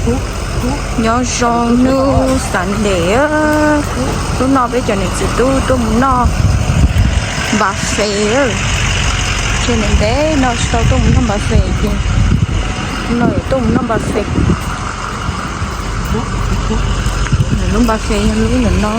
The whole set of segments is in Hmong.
Nyob zoo hnub Sunday, hnub no peb cov niam txiv tub tuaj mus noj buffet. Ces ntev ntev no tsis tau tuaj mus noj buffet ces hnub no yuav tuaj mus noj buffet. Lub buffet yog lub ntawm no.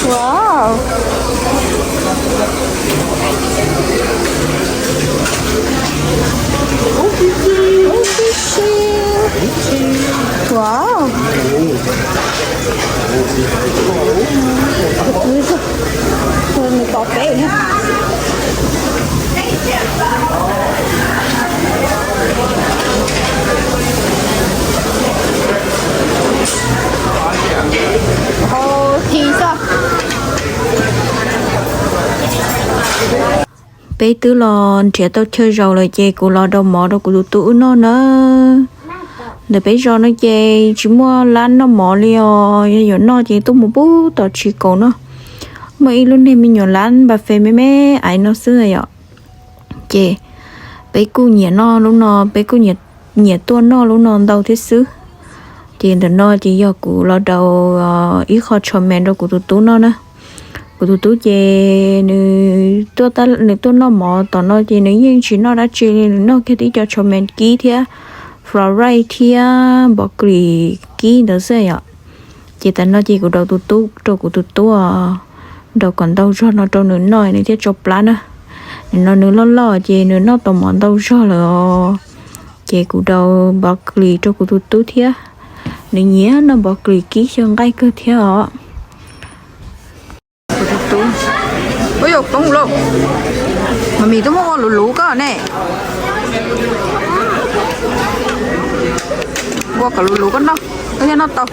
Wow. Wow. Nws tos peb na. Peb twb los nrhiav tau chaw zaum lawm ces kuv los rau mov rau kuv tus tub wb noj na. Ntawm peb zos no ces tsis muaj lab noj mov li os, yog yuav noj ces tuaj mus pub tom tsis kaum no. Muaj ib lub niag me nyuam lab npam fes me me aiv no xwb yom. Ces peb kuj nyiam noj lub no, peb kuj nyiam tuaj noj lub no ntau thiab xwb. Ces ntawm no ces yog kuv los rau ib qho tsho me rau kuv tus tub noj na. Kuv tus tub ces nws tuaj, nws tuaj noj mov tom no ces nws yeej tsis noj dab tsi li, nws noj kiag tib co tsho me kib thiab fried rice thiab npov klis kib ntawd xwb yom. Ces tam no ces kuv rau tus tub, rau kuv tus tub nraus kom ntau zog no rau nws noj nws thiaj tsau plab na. Nim no nws loj loj ces nws noj tau mov ntau zog lawm os. Ces kuv rau npov klis rau kuv tus tub thiab. Nws nyiam noj npov klis kib xyaw nqaij kawg thiab os. Ua yuav poob lauj. Mas mis twb muab ua luv luv koj ne. Ua kom luv luv koj noj, koj thiaj noj tau.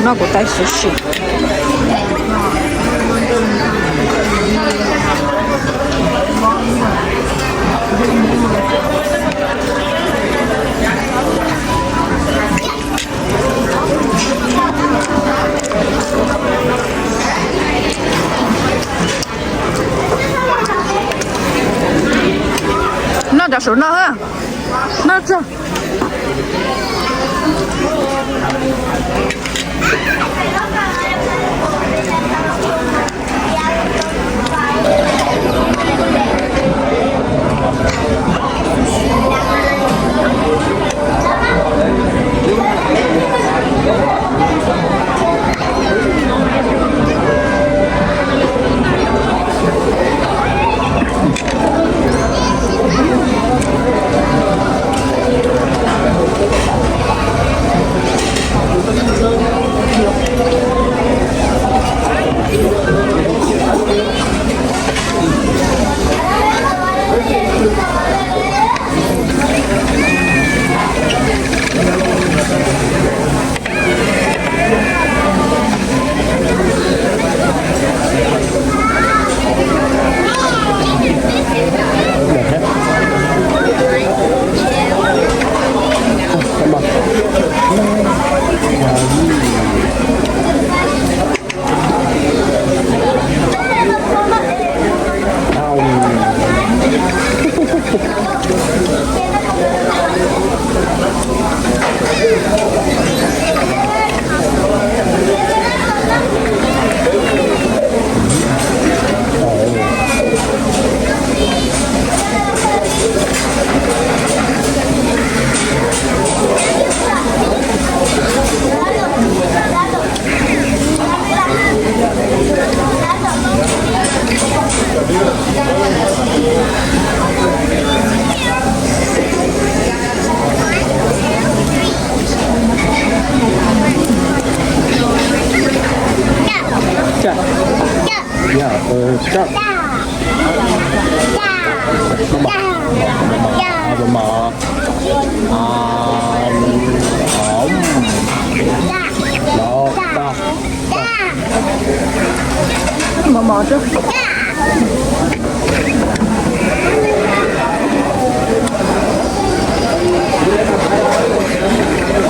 Noj kuv tais xwb sim. Noj cov saum no, noj tso.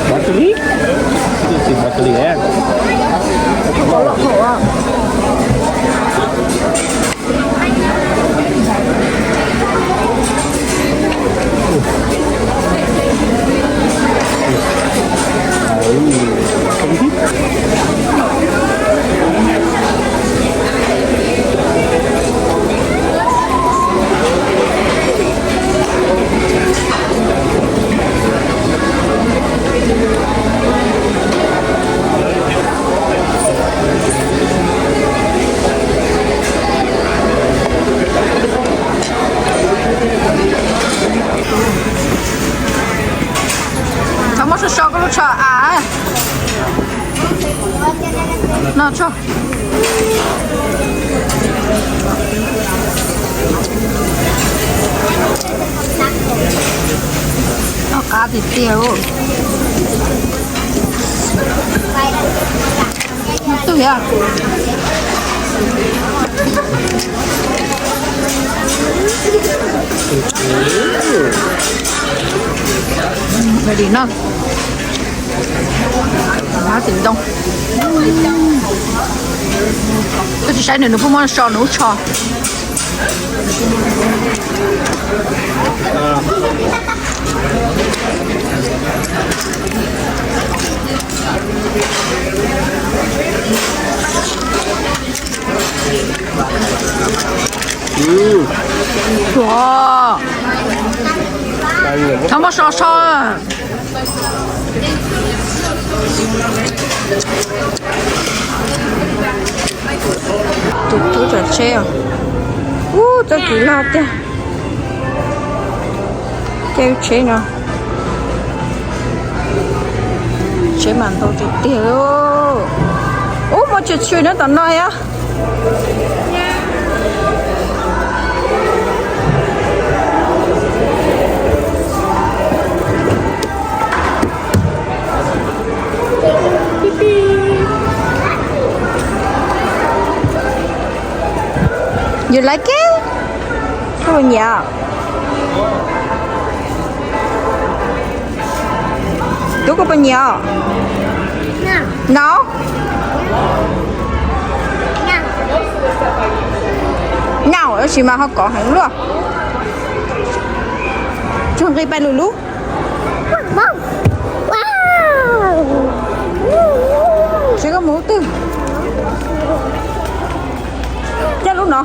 Broccoli? This is broccoli, yeah. Txhob muab so so koj lub tsho av no tso. Noj qab tiag tiag. Twg thiab? Ready no. Tim ntoo. Koj tsis saib nws, nws kuj muab so nws lub tsho. Ua, txhob muab so so. Tus tub tsav tsheb os. Ub, txoj kev loj tiag. Caij tsheb no. Tsheb mas ntau tiag tiag li. Ub, muaj tshwm tshwm nyob tom no thiab. You like it? Koj puas nyiam? Tub, koj puas nyiam? No. Nyaum, tab sis mas ho kov heev luaj. Tso nqi pais lwm lub. Seb koj mus lub twg. Coj lub no.